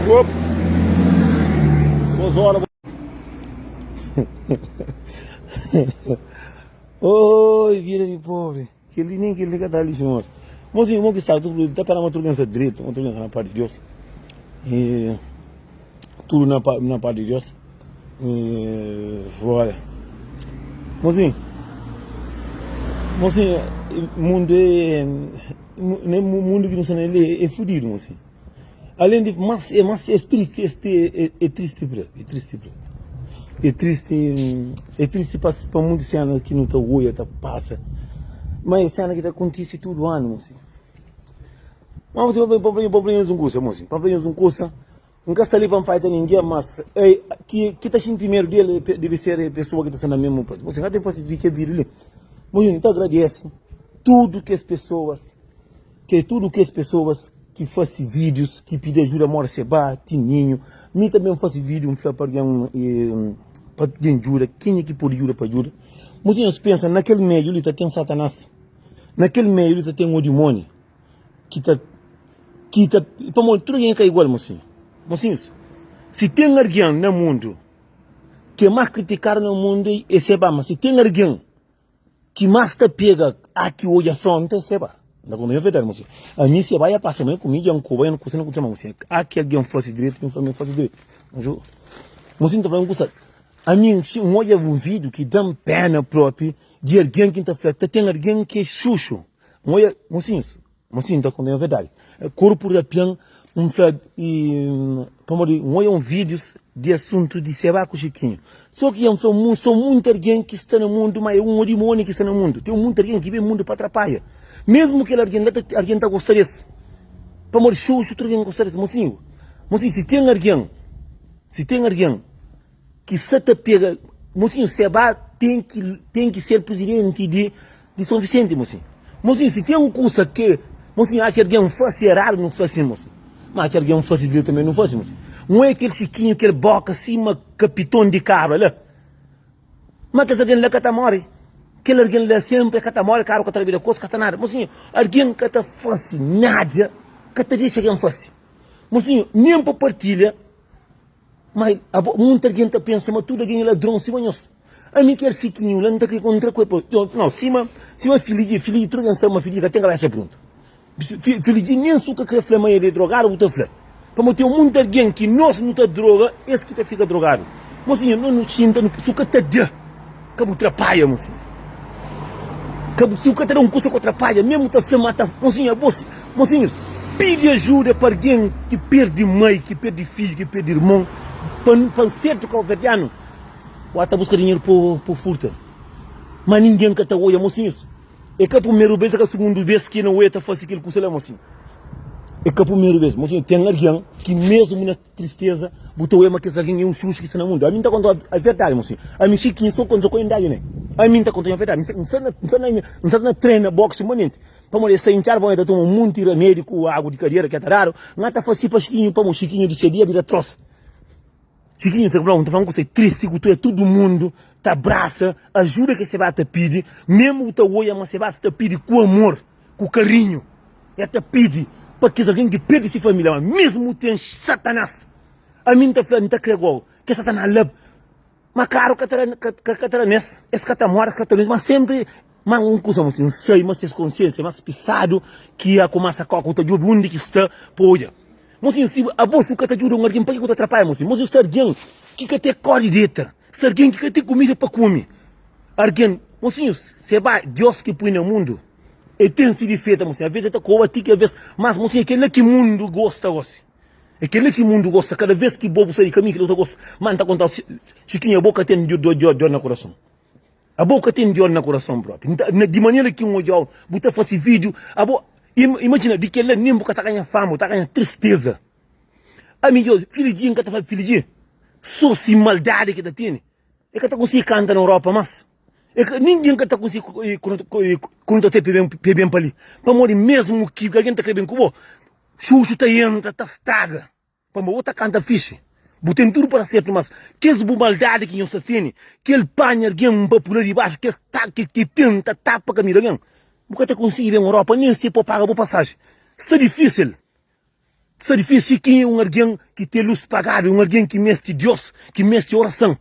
Op. Boas horas. Oi, vida di pobre. Kel-li nen kel-li ka ta lixu nos. Mozinhu, mo ki sabe, tudu ta pera ma tudu ben sta dretu, ma tudu ben sta na pas di Deus. E tudu na pa na pas di Deus. E olha. Mozinhu, mozinhu, mundu é mundu ki nu sta na el é fudidu, mozinhu. Alén di mas é mas é tristi é é tristi pra é tristi pra é tristi é tristi pa pa munti sena ki nu ta oia ta pasa ma é sena ki ta kontisi tudu anu mosi ma mosi pa pa pa nhos un kusa mosi pa nhos un kusa N ka sta li pa N faita ningen, mas ei ki ki ta xinti medu di el debe ser e pesoa ki ta sta na mesmu prédiu. Mosi, N ka ten fasi kel vídiu li. Mosi, N ta agradese tudu kes pesoas ke tudu kes pesoas ki fasi vídius, ki pidi ajuda mora se ba, Tininhu. Mi tanbe N fasi vídiu, N fla pa algen pa algen djuda, kenha ki pode djuda pa djuda. Mosi, nhos pensa na kel meiu li ta ten Satanas, na kel meiu li ta ten un dimóni. ki ta ki ta pamodi tudu algen ka igual mosinhu mosinhus si ten algen na mundu ki é más kritikadu na mundu é seba ma si ten algen ki más ta pega a ki odja afronta é seba N ta konta nha verdadi mosinhu ami seba ya pasa mai ku mi dja N koba dja N kusa N kusa ma mosinhu a ki algen fase dretu N fla ma el fase dretu mosinhu ta fla un kusa ami N odja un vídiu ki da-m pena propi di algen ki N ta fla ta ten algen ki é xuxu N oia, mosinhus, mosinhus, N ta konta nhos verdadi. Korpu rapian, N fla, i, pamodi N oia un vídius di asuntu di Seba ku Xikinhu. So ki N fla, mu, son munti algen ki sta na mundu, ma é un dimóni ki sta na mundu. Ten munti algen ki ben mundu pa atrapaia. Mesmu kel algen la, ta, algen ta gosta des. Pamodi xuxu, tudu algen gosta des. Mosinhu, mosinhu, si ten algen, si ten algen. ki sa ta pega mosinhu seba ten ki ten ki ser presidenti di di São Vicente mosinhu mosinhu si ten kusa ke mosinhu a ki algen fasi eradu nu fla sin mosinhu ma ki algen fasi diretu tanbe nu fasi mosinhu un é kel xikinhu kel boka sima kapiton di kabra la ma kes algen la ka ta more kel algen la senpri ka ta more karu ka ta rabida kos ka ta nada mosinhu algen ka ta fasi nada ka ta dexa algen fasi mosinhu nen pa partilha Ma abo, munti algen ta pensa ma tudu algen é ladron sima nhos. Ami kel Xikinhu la, N ta kre kontra ku el pa. Nau, sima, sima Filigi, Filigi, tudu algen sabe ma Filigi ka ten kabesa prontu. Filigi nen su ka kre fla ma el é drogadu, bu ta fla. Pamodi ten munti algen ki nos nu ta droga, es ki ta fika drogadu. Mosinhu, no nu xinta, nu, su ka ta da, ka bu trapaia, mosinhu. Ka bu, si bu ka ta da un kusa ku trapaia, mesmu ta fla ma ta, mosinhu, abo si. Mosinhus, pidi ajuda pa algen ki perde mai, ki perde fidju, ki perde irmon, pa pa sertu kauverdianu ba ta buska dinheru pa pa furta. Ma ningen ka ta oja, mosinhus. É ka primeru bes, é ka sugundu bes ki na oja ta fase kel kusa la, mosinhu. É ka primeru bes, mosinhu. Ten algen ki mesmu na tristeza bu ta oja ma kes algen é un xuxu ki sta na mundu. Ami N ta konta a verdadi, mosinhu. Ami Xikinhu so konta ku N ne. Ami N ta konta nha verdadi. N sta na N sta na N sta na trena boxe manenti. Pamodi es ta intxadu, pamodi es ta toma un monti ramedi ku agu di kadera ki ta dadu. N ta fase pa Xikinhu, pamodi Xikinhu di se dia bira trosa. Xikinhu ta fla, N ta fla un kusa tristi ku tu, tudu mundu ta brasa ajuda ki se ba ta pidi, mesmu bu ta oia ma se ba ta pidi ku amor, ku karinhu. El ta pidi pa kes algen ki perde se familia, ma mesmu ten Satanas. Ami N ta fla, N ta kre gou ke Satanas la. Ma karu ka ta da ka ta da nes, es ka ta mora, ka ta ma sempri ma un kusa mo sin sai ma ses konsiensia mas pisadu ki a kumasa koka ta djubi undi ki sta pa odja. Mo sin si abo si bu ka ta djuda un algin pa ki ku ta atrapaia mo sin? Mo sin sta algin ki ka te kori deta, sta algin ki ka te kumida pa kume. Algin, mo sin se ba Dios ki pui na mundu e ten si difeta mo sin, aves e ta koba ti ki aves, mas mo sin kila ki mundu gosta gosi. É kel-li ki mundu gosta. Kada vês ki bo bu sai di kaminhu, kel-li bu ta gosta. Má N ta konta-u, Xikinhu, abo ka ten dór na kurason. Abo ka ten dór na kurason própi. Di manera ki N odja-u, bu ta fase vídiu, abo, imajina, di kel-la nen bu ka ta ganha fama, bu ta ganha tristeza. Ami, Filidji, N ka ta fla Filidji, sô si maldadi ki ta tene. E ka ta konsigi kanta na Europa mas. E ka, ningen ka ta konsigi ku nu ta ten pe ben pa li. Pamodi mesmu ki algen ta kre ben ku bo, xuxu ta entra ta straga. Pamodi bo ta kanta fixi, bu ten tudu pa da sertu, mas kes bu maldadi ki nhos ta tene, kel panha algen pa pula di baxu, kes ta ki tenta tapa kaminhu di algen, bu ka ta konsigi ben Europa nen si po paga bu pasaji. Sta difisil. Sta difísil Chiquinho é un algen ki ten lus pagadu, é un algen ki meste Dios, ki meste orasan.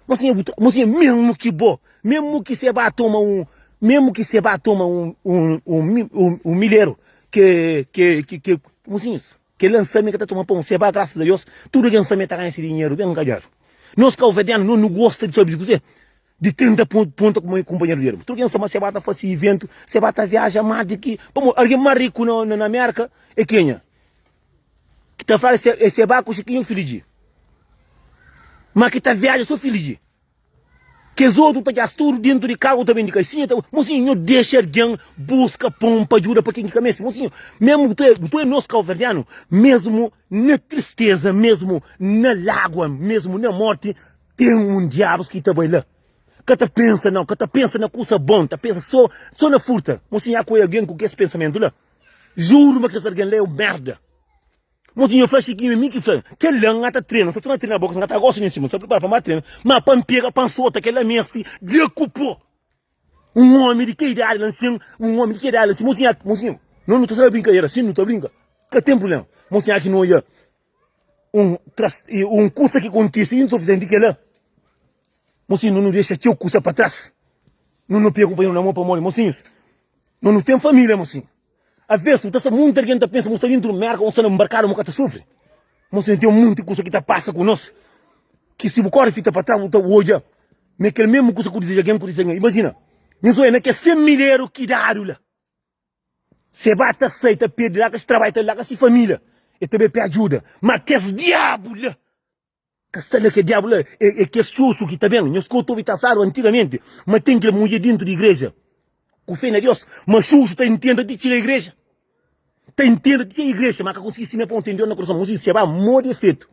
Mosinha bu ta, mosinha mesmu ki bo, mesmu ki se ba toma un, mesmu ki se ba toma un, un, un, un, un milheru ke, ke, ke, ke, mosinhus, kel-la N sabe ma ka ta toma pon, se ba grasas a Dios, tudu algen sabe ma ta ganha se dinheru ben ganhadu. Nos kauverdianu, nos nu gosta di sabe di kuzê? Di tenta ponta ku kunpanheru di el. Tudu algen sabe ma se ba ta fase iventu, se ba ta viaja más di ki, pamodi algen más riku na, na Amérika é kenha? Ki ta fala é seba ku Chiquinho Filidji. Ma ki ta viaja so Filidji. Kes otu ta djas tudu dentu di karu ta ben di kaixinha ta Mosinhu nho dexa algen buska pon pa djuda pa ken ki ka meste. Mosinhu mesmu bu ta é nos kauverdianu mesmu na tristeza mesmu na lagua mesmu na morti ten un diabus ki ta bai la. Ka ta pensa nau ka ta pensa na kusa bon ta pensa so so na furta. Mosinhu a ku é algen ku kes pensamentu la. Juru ma kes algen la é un merda. Mosinhu, Nho fla Xikinhu, é mi ki fla. Kel-la N ta trena, N sta torna trena boka, N ka ta gosta di nha sima, N sta pripara pa N ba trena. Ma pa N pega, pa N sota kel-la meste dja ku po. Un omi di ke idadi la nsin, un omi di ke idadi la nsin. Mosinhu, mosinhu, no nu ta sta na brinkadera, sin nu ta brinka, ka ten prublema. Mosinhu, aki no odja un tras, un kusa ki kontise intu ofisial di kel-la. Mosinhu, no nu dexa txeu kusa pa tras. No nu pega kunpanheru na mon pamodi, mosinhus, no nu ten familia, mosinhu. Aves, bu ta sta munti algen ta pensa ma bu sta dentru di merka, bu sta na nbarkadu, bu ka ta sufri. Mo sinhor, ten munti kusa ki ta pasa ku nos, ki si bu kori fita pa tras, bu ta odja ma é kel mesmu kusa ku dizeja algen ku dizeja algen. Imajina, nhos odja na kes 100 milheru ki dadu la, se ba ta sai, ta perdi, larga si trabadju, ta larga si familia, e ta bai pa ajuda. Ma kes diabu la, Ka sta la kel diabu la é kes xuxu ki ta ben. Nhos ka obi ta fladu antigamenti ma ten kel mudjer dintu di igreja ku fe na Dios, ma xuxu ta intenta ti txiga igreja, ta intenta ti txiga igreja ma ka konsigi simia pa un ten Dios na korason. Mosinhu seba modi é fetu.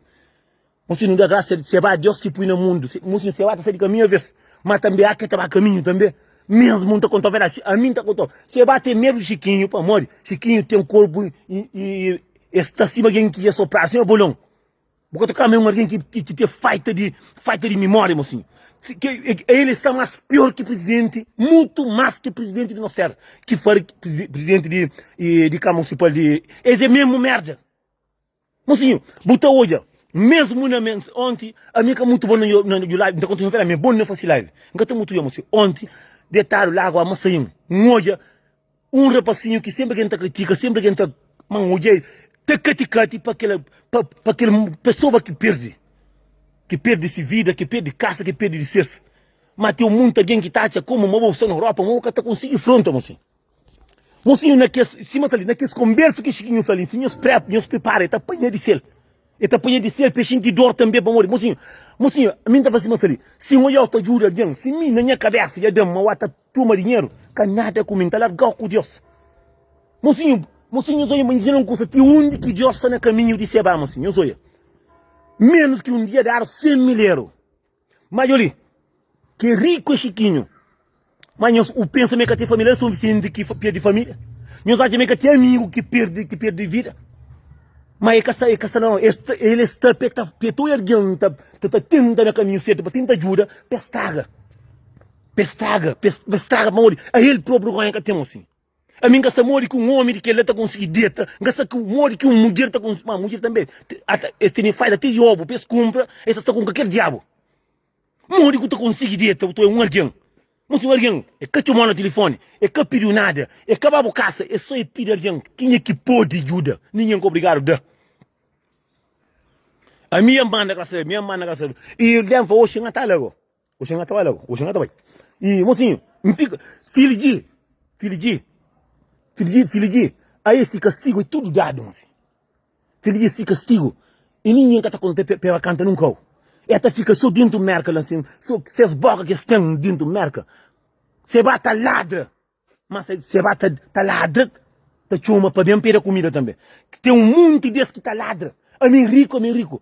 Mosinhu nu da grasa seba Dios ki pui na mundu. Mosinhu seba ta sai di kaminhu aves ma tanbe a ke ta ba kaminhu tanbe. Mesmu N ta kontau verdadi, ami N ta kontau seba ten medu di Xikinhu pamodi Xikinhu ten korpu i e sta sima gen ki dja sopradu sima bolon. Bu ka ta kama un algen ki ki ten falta di falta di mimória, mosinhu. Si ke el sta mas pior ki prizidenti, mutu mas ki prizidenti di nos tera, ki fari prizidenti di di kama munisipal di es é mesmu merda. Mosinhu, bu ta odja mesmu na onti ami ka mutu bon na na live, nta konta nhos verdadi, ami é bon na fasi live, nka ta mutu mosinhu. Onti detadu lagua masain, n odja Un rapasinhu ki senpri ki N ta kritika, senpri ki N ta ma N odja el ta kati-kati pa kel pa pa kel pesoa ki perde, ki perde si vida, ki perde kasa, ki perde di ses. Ma ten munti algen ki ta atxa komu ma bo sta na Europa, ma bo ka ta konsigi fronta, mosinhu. Mosinhu na kes, sima ta li, na kes konbersu ki Xikinhu fla li, si nhos prep, nhos pripara, el ta panha di sel. El ta panha di sel pa el xinti dor tanbe pamodi, mosinhu, mosinhu, ami N ta fla sima sta li, si N odja-u ta djuda algen, si mi na nha kabesa dja da-m ma bu ta Toma dinheru ka nada ku mi, N ta largau ku Deus. Mosinhu, mosinhu, nhos oia ma N un kusa, ti undi ki Deus sta na kaminhu di seba, mosinhu, nhos oia, menus ki un dia dadu 100 mil eru. Ma djo li, ki riku é Xikinhu, ma nhos u pensa ma e ka ten familia, el Son Visenti ki perdi familia? Nhos atxa ma e ka ten amigu ki perdi, ki perdi vida? Ma e ka sta, e ka sta na, el sta pa e ta, pa e ta oia algen ta, ta tenta na kaminhu sertu, pa tenta djuda, pa e straga. Pa es straga, pa es straga pamodi a el propriu vergonha ka ten mosinhu. Ami N ka sa modi ki un omi di kel-la ta konsigi deta, N ka sa ki modi ki un mudjer ta konsigi, ma mudjer tanbe ata es tene faida te di obu pa es kunpra, es ta sta ku kaker diabu. Modi ku ta konsigi deta bu ta oja un algen, mosinhu un algen e ka txomau na tilifoni, e ka pidiu nada, e ka ba bu kasa, e so e pidi algen kenha ki podi djuda, ningen ka obrigadu da. Ami N manda grasa a Deus, mi N manda grasa a Deus, i algen fla oxi N ka ta la go. Oxi N ka ta bai la go, oxi N ka ta bai. I mosinhu, N fika, Filiji, Filiji, Filiji, Filiji, a esi kastigu é tudu dadu, mosinhu. Filiji, esi kastigu, i ningen ka ta konta pa e ba kanta nun kau. E ta fika so dintu Merka la nsin, so ses boka ki es ten dintu Merka, se ba ta ladra. Ma se ba ta, ta ladra, ta txoma pa ben peda kumida tanbe. Ten un monti des ki ta ladra. Ami é riku, ami é riku.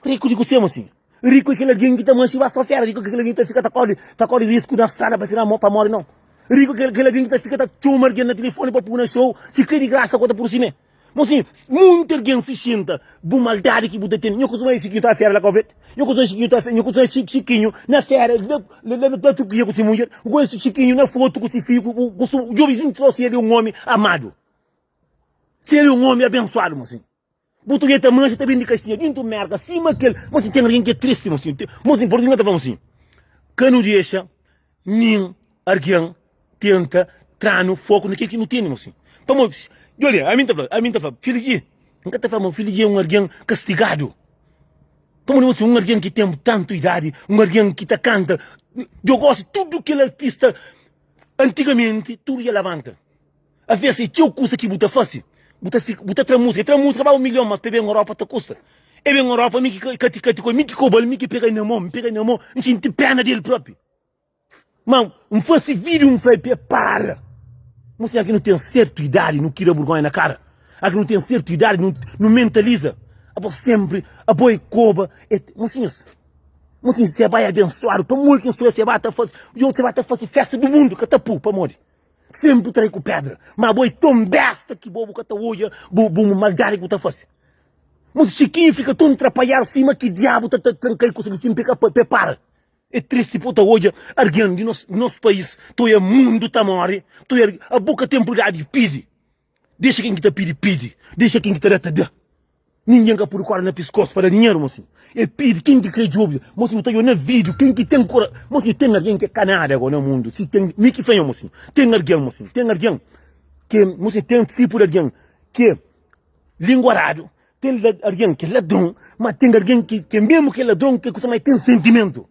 Riku di kusé, mosinhu? Riku é kel algen ki ta manxe ba só fera. Riku é kel algen ki ta fika ta kore, ta kore risku na strada pa fika pa more, nau. Riku é kel algen ki ta fika ta txoma algen na tilifoni pa pui na xou, si kre di grasa ku ta puru simé. Mosinhu, munti algen si xinta bu maldadi ki bu ta tene. Nho kustuma é Xikinhu ta fera la Kau Verde? Nho kustuma é Xikinhu ta nho kustuma é Xikinhu na fera la la la Turkia ku si mudjer? Bu konhese Xikinhu na fotu ku si fiju ku kustuma djobe si el é un omi amadu, si el é un omi abensuadu, mosinhu. Bu ta odja ta manxa ta ben di kaxinha dintu merka sima kel mosinhu ten algen ki é tristi mosinhu mosinhu por ki N ka ta fla mosinhu ka nu dexa nin algen tenta tra-nu foku na kel ki nu tene mosinhu pamodi djobe ami N ta fla ami N ta fla filiji N ka ta fla ma filiji é un algen kastigadu pamodi mosinhu un algen ki ten tantu idadi un algen ki ta kanta djo gosi tudu kel artista antigamenti tudu dja labanta. Aves é txeu kusa ki bu ta fase, bu ta fika, bu ta tra musika, tra musika ba un milhon, mas pa e ben Europa ta kusta. E ben Europa mi ki kati kati ku el, mi ki kobal, mi ki pega-l na mon, mi pega-l na mon, N xinti pena del propi. Ma N fase video N fla-l pa e para. Mosinha ki nu ten sertu idadi nu kria burgonha na kara, aki nu ten sertu idadi nu nu mentaliza. Abo senpri abo e koba, e mosinhus, mosinhus se bai abensuadu pamodi ki N sta se ba ta fase, se ba ta fase festa du mundu ka ta pu pamodi. Senpri trai ku pedra. Ma bo é ton besta ki bo bu ka ta odja bu bu maldadi ki bu ta fase. Mosi Txikinhu fika ton trapalhadu sima ki diabu ta ta tranka-l kusa di sin pa e ka pa e para. É tristi pa bu ta odja argen di nos nos pais ta odja mundu ta more, ta odja abo ka ten prioridadi di pidi. Dexa ken ki ta pidi, pidi. Dexa ken ki ta da, ta da. Ningen ka pudi kóre na piskos pa da dinheru, mosinhu. E pidi ken ki kre djobe. Mosinhu, ta djobe na vídiu ken ki ten kora. Mosinhu, ten algen ki é ka nada go na mundu. Si ten, mi ki fla nho, mosinhu. Ten algen, mosinhu, ten algen ki, mosinhu, ten tipu di algen ki é linguaradu, ten algen ki é ladron, ma ten algen ki, ki mesmu ki é ladron, ki é kusa, ma el ten sentimentu.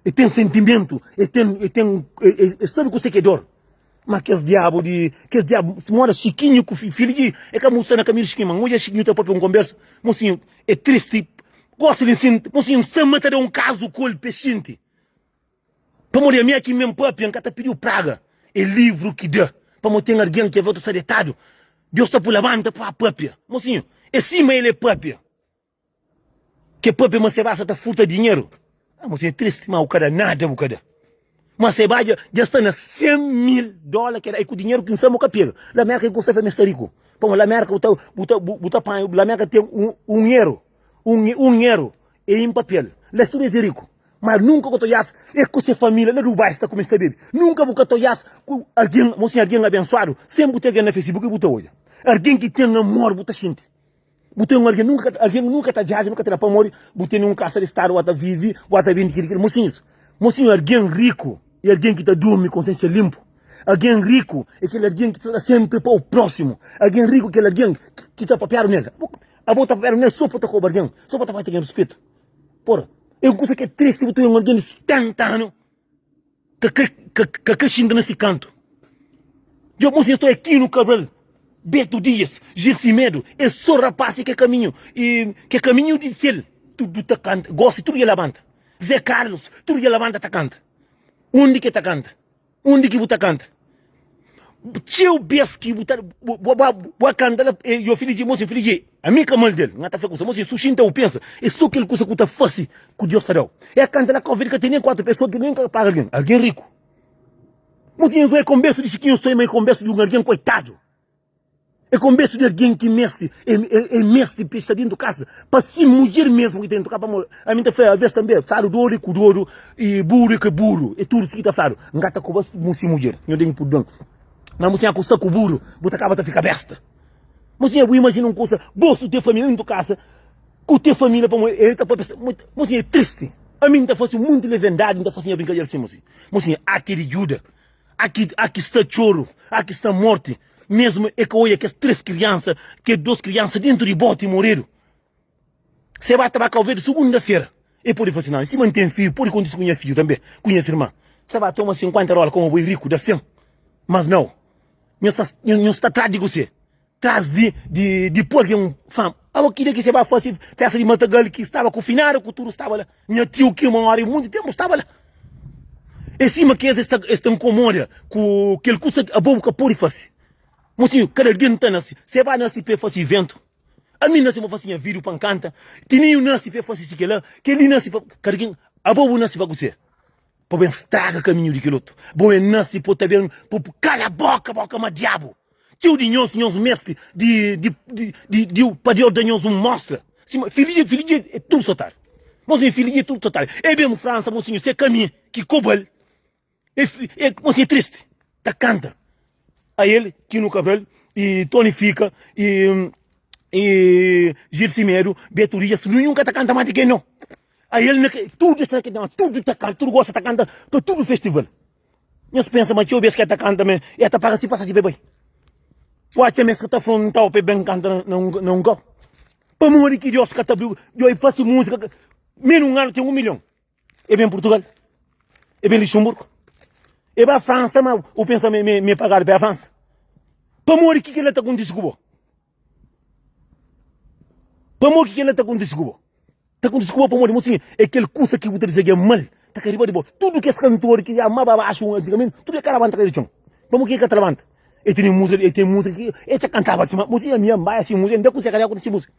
E ten sentimentu, e ten, e ten, e sabe kuse ki é dor. Ma kes diabu di, kes diabu, moda Chiquinho ku filho di, e ka musa na kaminhu di Chiquinho, ma odja Chiquinho ta papia un konbersa, mosinhu, é tristi, gosi di sinti, mosinhu, nsa ma ta da un kazu ku el pa e xinti. Pamodi ami aki mi N papia, N ka ta pidiu praga, é livru ki da, pamodi ten algen ki aveu ta sta detadu, Deus ta pui labanta pa papia. Mosinhu, é sima el é papia. Ke papia ma seba sa ta furta dinheru. Ah, mosinhu é tristi, ma bu ka da nada, bu ka da. Ma seba dja, dja sta na 100 mil dóla ke da, e ku dinheru ki nsa mo ka pega. La Merka e gosta fla ma e sta riku. Pamodi la Merka bu ta, bu ta, bu ta panha, la Merka ten un, un eru, un, un eru e in papel. La es tudu es é riku. Ma nunka ku ta oias e ku se familia la Dubai sta kume sta bebe. Nunka bu ka ta oias ku algin, mosinhu algin abensuadu, sen bu ten algin na Facebook bu ta oia. Algin ki ten amor bu ta xinti. Bu ten un algen nunka ka algen nunka ta viaja nunka ta da pamodi bu tene un kasa di stadu bu ta vivi bu ta bindi kili kili mosinhus mosinhu algen riku e algen ki ta durmi konsiensia linpu algen riku e kel algen ki ta da senpri pa u prosimu algen riku kel algen ki ta papiadu nel abo ta papiadu nel so pa ta koba algen so pa ta fai algen rispitu pora e un kusa ki é tristi bu ten un algen di 70 anu ka kre ka ka kre xinta na si kantu. Djo mosinha sto Aquino Cabral, Beto Dias, Gil Semedo, é so rapaz ke kaminhu e ke kaminhu di sel tudu ta kanta, gosi tudu dja labanta. Zé Carlos tudu dja labanta ta kanta. Undi ke ta kanta? Undi ki bu ta kanta? Txeu bes ki bu ta bu bu bu kanta la e yo filiji mosinhu filiji ami ka mal del nha ta fla kusa mosinhu su xinta bu pensa é so kel kusa ku ta fasi ku Deus ta dau e kanta la Covid ka ten nen 4 pessoa ki nen ka paga algen algen riku mosinhu é konbersu di Chiquinho Soi ma é konbersu di un algen koitadu. É konbersu di algen ki meste, e meste pa e sta dentu kasa, pa si mudjer mesmu ki ta dentu kasa, pamodi ami ta fla aves tanbe, fladu dodu é ku dodu i buru é ku buru, é tudu si ki ta fladu. N ka ta koba si mudjer, nho ten ki purduan, ma bu sinha ku sta ku buru, bu ta kaba ta fika besta. Bu sinha bu imajina un kusa, bo su te familia dentu kasa, ku te familia pamodi el ta papia, bu sinha é tristi. Ami N ta fasi un monti levendadi, N ta fasi nha brinkadera si, bu sinha, aki di djuda. Aki, aki sta txoru, aki sta morti. Mesmu e ka oia kes 3 kriansa, kes 2 kriansa dentu di boti moredu. Se ba ta ba Kau Verdi sugunda-fera, e pode fla si, Nau, sima N ten fiju, pode kontise ku nha fiju tanbe, ku nhas irma. Se ba toma 50 dóla komu bo e riku, da 100. Mas nau, nhos sta, nhos sta tras di kuse? Tras di, di, di poi algen fama. Abo ki dia ki se ba fasi festa di matagal ki staba ku finadu ku tudu staba la. Nha tiu ki mori munti tempu staba la. É sima ki es sta, es ta nkomoda ku kel kusa ki abo bu ka podi fasi. Mosinhu, kada algen ta nasi. Se ba nasi pa e fasi iventu. Ami nasi pa fasi nha video pa nkanta. Tininhu nasi pa e fasi si kela. Keli nasi pa, kada algen, abo bu nasi pa kuse? Pa ben straga kaminhu di kel otu. Bo ben nasi pa ta ben pa kala boka, boka ma diabu. Txeu di nhos, nhos meste di, di, di, di, di pa Deus da nhos un mostra. Sima, filidje, filidje é tudu sotadu. Mosinhu, filidje é tudu sotadu. E ben Fransa, mosinhu, se ka mi ki kobal. E, e, mosinhu, é tristi. Ta kanta. A el, Kino Cabral, e Tony Fika, e. E Gil Semedo, Beto Dias, nenhum ka ta kanta mais di ke no. Aí ele na tudo esta ke tudo ta kanta, tudo gosta ta kanta pa tudo festival. Nhos pensa ma txeu bes ke ta kanta me e ta paga si passagem pa bai. Bu atxa ma es ka ta afrontau pa e ben kanta na un na un kau? Pamodi ki Deus ka ta abriu Deus e fasi música menu un anu ten un milhon. E ben Portugal, e ben Luxemburgo, e ba França ma bu pensa ma e pagadu pa e França? Pamodi ki kila ta kontisi ku bo? Pamodi ki kila ta kontisi ku bo? Ta kontisi ku bo pamodi mosinhu é kel kusa ki bu ta dizejia mal ta kai riba di bo. Tudu kes kantor ki amaba baxu antigamenti tudu e ka labanta kai di txon. Pamodi ki e ka ta labanta? E tene musika, e ten musika ki e ta kantaba sima mosinhu ami N bai si musika N da kuse ka da si musika.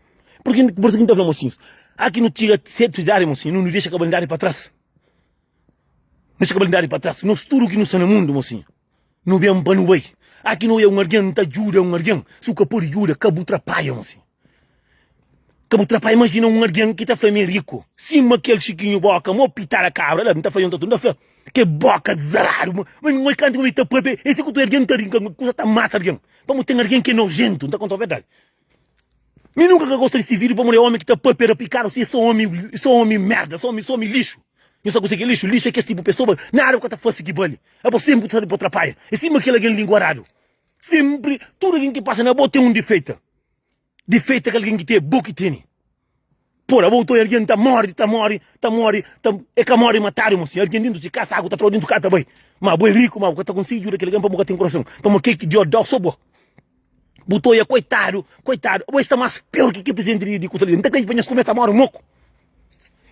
Purki pur isu ki N ta fla mosinhus, aki nu txiga sertu idadi mosinhu, nu nu dexa kabalindadi pa tras. Nu dexa kabalindadi pa tras. Nos tudu ki nu sta na mundu mosinhu, nu ben pa nu bai. Aki nu oja un algen ta djuda un algen, si bu ka pudi djuda, ka bu trapadja mosinhu. Ka bu trapadja. Imajina un algen ki ta fla mi é riku, sima kel Xikinhu Boka, mo pitada kabra la, N ta fla N ta fla ke boka zaradu, ma mi kantu mi ta papia, e si ku tu algen ta rinka, kusa ta mata algen. Pamodi ten algen ki é nojentu, N ta kontau verdadi. Mi nunka ka gosta di si video pamodi é omi ki ta papia rapikadu si é so omi so omi merda so omi so omi lixu nhos sa kuse ki é lixu lixu é kes tipu pesoba nada bu ka ta fasi ki bali abo senpri bu ta sabi pa trapaia é sima kel algen linguaradu senpri tudu algen ki pasa na bo ten un difeita difeita kel algen ki ten é bo ki tene Por abo toi algen ta mori, ta mori, ta mori, ta e ka mori matadu mosinhu. Algen dintu si kasa agu ta trau dintu ka ta bai. Ma bo é riku, ma bu ka ta konsigi djuda kel algen pamo bu ka ten kurason. Pamo ke ki Dios dau so bo. Bu ta oia koitadu, koitadu. Abo es sta mas pior ki ki presidenti di di kusa li. N ta krê pa nhos kumesa mori moku.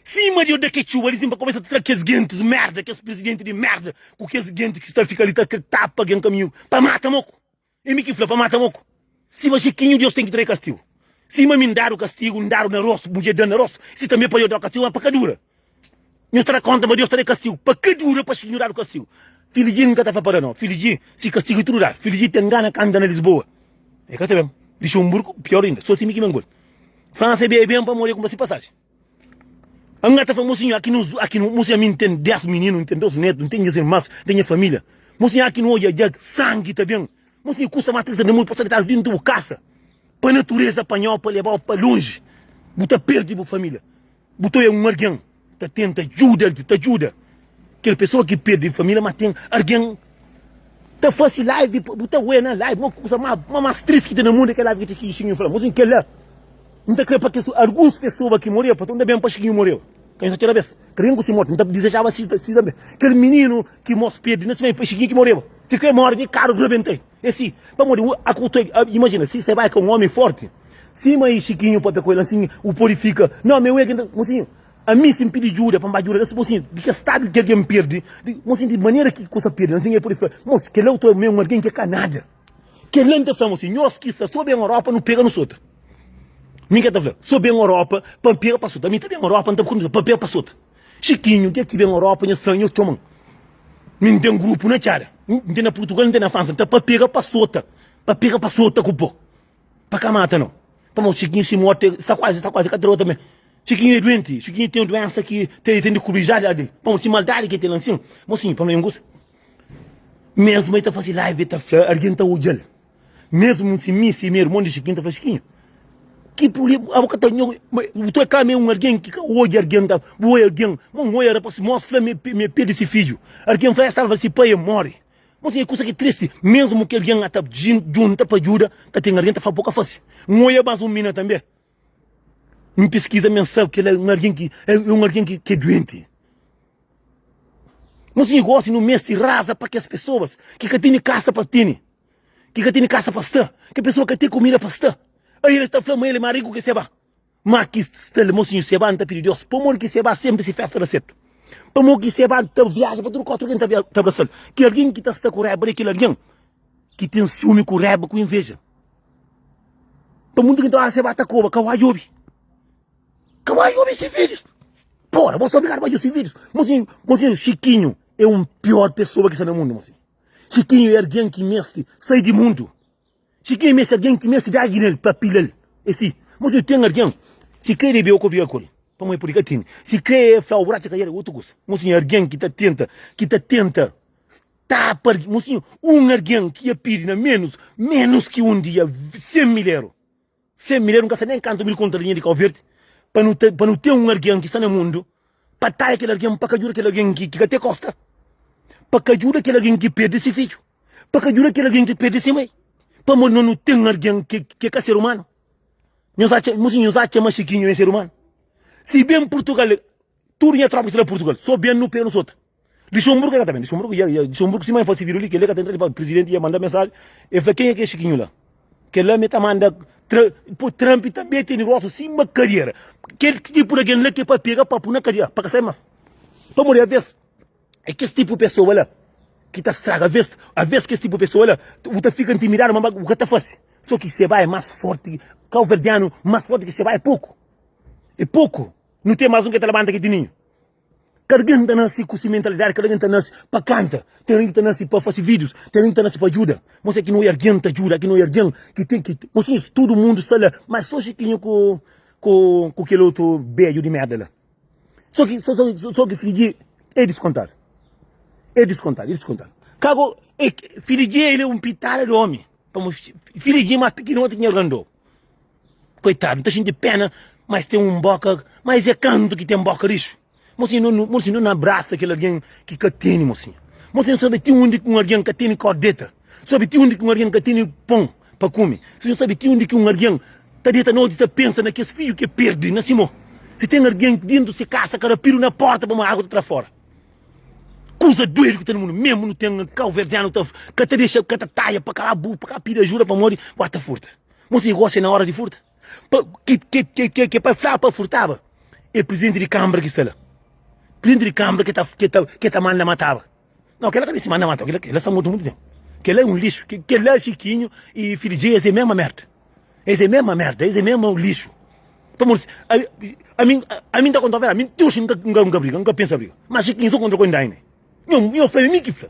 Sima Dios da ke txuba li sin pa kumesa ta tra kes gentis merda, kes presidenti di merda ku kes gentis ki sta fika li ta tapa algen kaminhu pa mata moku. É mi ki fla pa mata moku. Sima Xikinhu Deus ten ki trae kastigu. Sima mi N dadu kastigu, N dadu na rostu, mudjer da-m na rostu, si tanbe pa yo dau kastigu, ma pa ka dura. Nhos ta da konta ma Deus ta da kastigu pa ka dura pa Xikinhu dadu kastigu. Filidji N ka ta fla pa da no. Filidji si kastigu i tudu dadu. Filidji ten gana kanta na Lisboa. E ka ta ben. Lixemburgu pior inda. So si mi ki ben ku el. Fransa e ben pamodi e kunpra si pasaji. N ta fla, Mosinhu, aki nu, aki nu, mosinhu, ami N ten 10 mininu, N ten 2 netu, N ten nhas irmans, N ten nha família. Mosinhu, aki nu odja dja sangi ta ben. Mosinhu, kusa más triste na mundu, pa sta detadu dintu bu kasa, pa natureza panhau, pa lebau pa lonji, bu ta perdi bu família. Bu ta oja un algen ta tenta djuda, ta djuda kel pesoa ki perdi família, ma ten algen ta fasi live, bu ta oja na live, ma kusa más triste ki ten na mundu é kel live ki Xikinhu fla. Mosinhu, kel la. N ta kre pa kes alguns pesoa ki moreba, pa ta ben pa Xikinhu moreba. Ka nhos ta txora bes. Kre ku si morti. N ta dizejaba si si tanbe. Kel mininu ki mos perde na si mai pa Xikinhu ki moreba. Si kre more di karu rabenta-i. E si. Pamodi u a ku ta imajina si se bai ka un omi forti sima i Xikinhu papia ku el ansin u podi fika no mi e ki N ta mosinhu ami si N pidi djuda pa N ba djuda es mosinhu di kes stadu ki algen perde di mosinhu di manera ki kusa perde ansin el podi fla mos kel otu ami e un algen ki ka nada. Kel-la N ta fla-m si, Nhos ki sta so ben Europa, nu pega nu sota. Mi ka ta fla, so ben Europa pa N pega pa sota. Mi ta ben Europa, N ta konta pa pega pa sota. Xikinhu, dja ki ben Europa, nhos fla-m, nhos txoma-m. Mi N ten grupu na Txada, N ten na Purtugal, N ten na Fransa, N ta pa pega pa sota, pa pega pa sota ku po. Pa ka mata nau. Pamodi Xikinhu si morti sta kuazi, sta kuazi, ka ta dura tanbe. Xikinhu é duenti, Xikinhu ten duensa ki ten di kubri ja di, pamodi si maldadi ki el ten la nsin. Mosinhu, pamodi N gosta. Mesmu el ta faze live el ta fla algen ta odjal mesmu si mi si mi ermon di Xikinhu ta fla Xikinhu ki prublema abo ka ta nho bu ta kla ma é un algen ki ka odja algen ta bu odja algen ma un odja rapas mos fla ma el perde si fidju algen fla es salva si pai el more mos é kusa ki tristi mesmu ki algen ata djunta pa djuda ta ten algen ta fla bo ka fase un odja mas un mina tanbe un piskiza men sabe kel é un algen ki é un algen ki é duenti. Nos negósiu nu meste raza pa kes pesoas ki ka tene kasa pa tene, ki ka tene kasa pa sta, ki pesoa ka ten kumida pa sta. Aí eles ta fla ma el é más riku ki Seba. Má ki sta li, mosinhu Seba, N ta pidi Deus, pamodi ki Seba sénpri si fésta da sértu? Pamodi ki Seba ta viaja pa tudu kóta, algen ta abrasa-l? Ki algen ki ta sta ku raiba di kel algen ki ten siumi ku raiba ku inveja. Pa mundu ki ta oja Seba ta koba, ka oja obi. Ka bai obi si fidjus. Porra, bo sta obrigadu bai si fidjus. Mosinho, mosinho, Chiquinho é un pior pessoa ki sta na mundu, mosinho. Chiquinho é alguém ki meste sai di mundu. Chiquinho meste alguém ki meste dagi nel pa pilal. É si. Mosinho, ten alguém, si kre debe o kobriga ku el, pamodi pudi ka tene. Si kre fla o braca ka yera, otu kusa. Mosinho, alguém ki ta tenta, ki ta tenta tapa, mosinho, un alguém ki ia pidi na menus, menus ki un dia, 100 mil euro. 100 milheru, N ka sa nen kantu mil konta dinheru di Kau Verdi, pa nu ta, pa nu ten un algen ki sta na mundu pa taia kel algen, pa ka djuda kel algen ki ka ten kosta, pa ka djuda kel algen ki perde se fidju, pa ka djuda kel algen ki perde se mai, pamodi nos nu ten algen ki ki é ka ser umanu. Nhos atxa, mosinhu, nhos atxa ma Xikinhu é ser umanu? Si ben Purtugal, tudu nha tropa ki sta na Purtugal, so ben nu pega nu sota. Luxemburgo ka ta ben, Luxemburgo ia, ia, Luxemburgo sima e fasi video li, kele ka ta entra li pa presidenti ia manda mensagem, e fla kenha ki é Chiquinho la? Kela me ta manda tra, po Trump tambe tene rosto sima kadiera. Kel tipo di algen la ke pa pega pa pu na kadia, pa ka sai mas. Pamodi aves é kes tipo pessoa la ki ta straga, aves, aves kes tipo pessoa la bu ta fika intimidadu ma bu ka ta fasi. So ki seba é mas forti, kauverdianu mas forti ki seba é poku. É poku. Nu ten mas un ke ta labanta ki tininho. Kada algen ta nase ku si mentalidadi, kada algen ta nase pa kanta, ten algen ki ta nase pa fase vídius, ten algen ki ta nase pa djuda. Mostra ki no é algen ta djuda, ki no é algen ki ten ki. Mosinhus, tudu mundu sta la, mas so Xikinhu ku ku ku kel otu bedju di merda la. So ki so so so ki Fidji é diskontadu. É diskontadu, é diskontadu. Kago é Fidji el é un pitada di omi. Pamodi Fidji é más pikinoti ki nha grandó. Koitadu, N ta xinti pena, mas ten un boka, mas é kantu ki ten boka rixu. Mosinhu, no, mosinhu, no na abrasa kel algen ki ka tene, mosinhu. Mosinhu, sabe ti undi ki un algen ka tene kor deta. Sabe ti undi ki un algen ka tene pon pa kume. Mosinhu, sabe ti undi ki un algen ta deta noti ta pensa na kes fidju ki perde na si mo. Si ten algen dentu si kasa karapidu na porta pamodi agu ta tra fora. Kuza duedu ki ta na mundu, mesmu nu ten kauverdianu ta ka ta dexa, ka ta taia pa ka bu, pa ka pidi ajuda pamodi ba ta furta. Mosi gosi é na ora di furta? Pa ki ki ki ki ki pa fla pa furtaba é presidenti di kambra ki sta la. Presidenti di kambra ki ta ki ta ki ta manda mataba. Não, kela ka meste manda mataba, kela kela sta mortu mutu tempu. Kela é um lixo, ke kela Chiquinho e Filho Dje es é mesma merda. Es é mesma merda, es é mesma lixo. Pamodi ami ami nta konta verdadi, ami ti oxi nka nka briga, nka pensa briga. Mas Chiquinho so kontra ku Indaine. Nho, nho fla, é mi ki fla.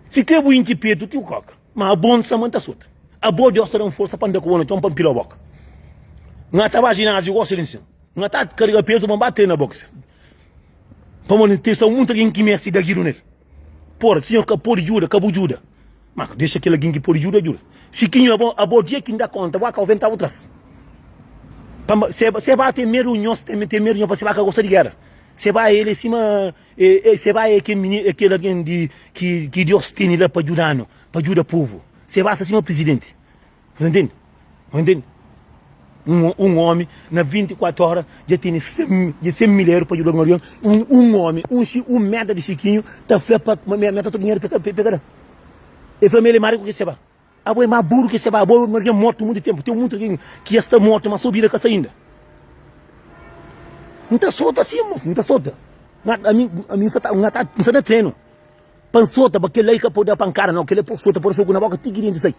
Si kre bu intxi petu ti bu koka. Ma abo N sama N ta sota. Abo Deus ta da-m forsa pa N da ku bo na txon pa N pila boka. N ta ba jináziu gosi li nsin. N ta kariga pezu pa N ba trena boxe. Pamodi ten sta munta algen ki meste da gidu nel. Pora, si nho ka pode djuda, ka bu djuda. Ma dexa kel algen ki pode djuda, djuda. Chiquinho, abo, abo dia ki N da konta, bu aka oventa bu tras. Pamba, se, se ba ten medu nhos, ten, ten medu nho pa se ba ka gosta di gera. Se ba el é sima e, e, se ba é kel mini, é kel algen di, ki, ki Deus tene la pa djuda-nu, pa djuda povu. Se ba sta sima prizidenti. Você entende? Você entende? Un, un omi na 24 ora dja tene 100, dja 100 mil euro pa djuda un algen. Un, un omi, un, un merda di Chiquinho ta fla pa, ma, ma ta dinheru pa, pa, pa kada. El fla ma el é mais rico que Seba. Abo é más buru ki seba, abo é un algen mortu monti ténpu. Ten monti algen ki ya sta mortu, ma so bida ka sta inda. N ta sota sin, mos, N ta sota. Ami, ami N sta ta, N ta, N sta na trenu pa N sota, pa kel-la i ka pode da pankada, nau. Kel-la é pa sota, pode soku na boka ti ki denti sai.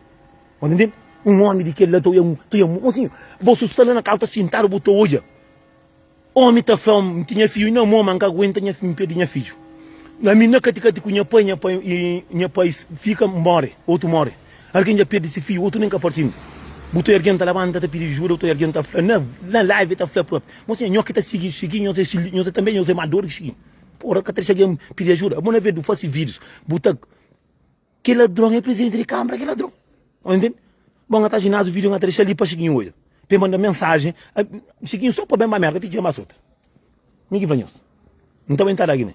Bu ta ntende? Un omi di kel-la ta oia, ta oia, mosinhu, bo su sta la na kasa ta sintadu bu ta odja. Omi ta fla, N tinha fidju na mon, ma N ka aguenta nha, N perde nha fidju. Ami na kati-kati ku nha pai, nha pai, nha pai fika, N more, otu more. Algen dja perde si fidju, otu nen ka parse inda. Bu ta algen ta labanta ta pidi ajuda, otu algen ta fla, na, na live ta fla propi, Mosinha, nho ki ta sigi Chiquinho, nho é, nho é tanbe, nho é más dodu ki Chiquinho. Pora, ka ta dexa algen pidi ajuda. Abo na vez di bu fasi vídius, bu ta. Ki ladron é presidenti di kambra ki ladron. Ô intende? Bon, ata ginásio video ata dexa li pa Chiquinho odja. Pa el manda mensagem. Chiquinho só pa ben ba merka ti txema sota. Mi ki fla nhos. N ta bai ntada ki ne.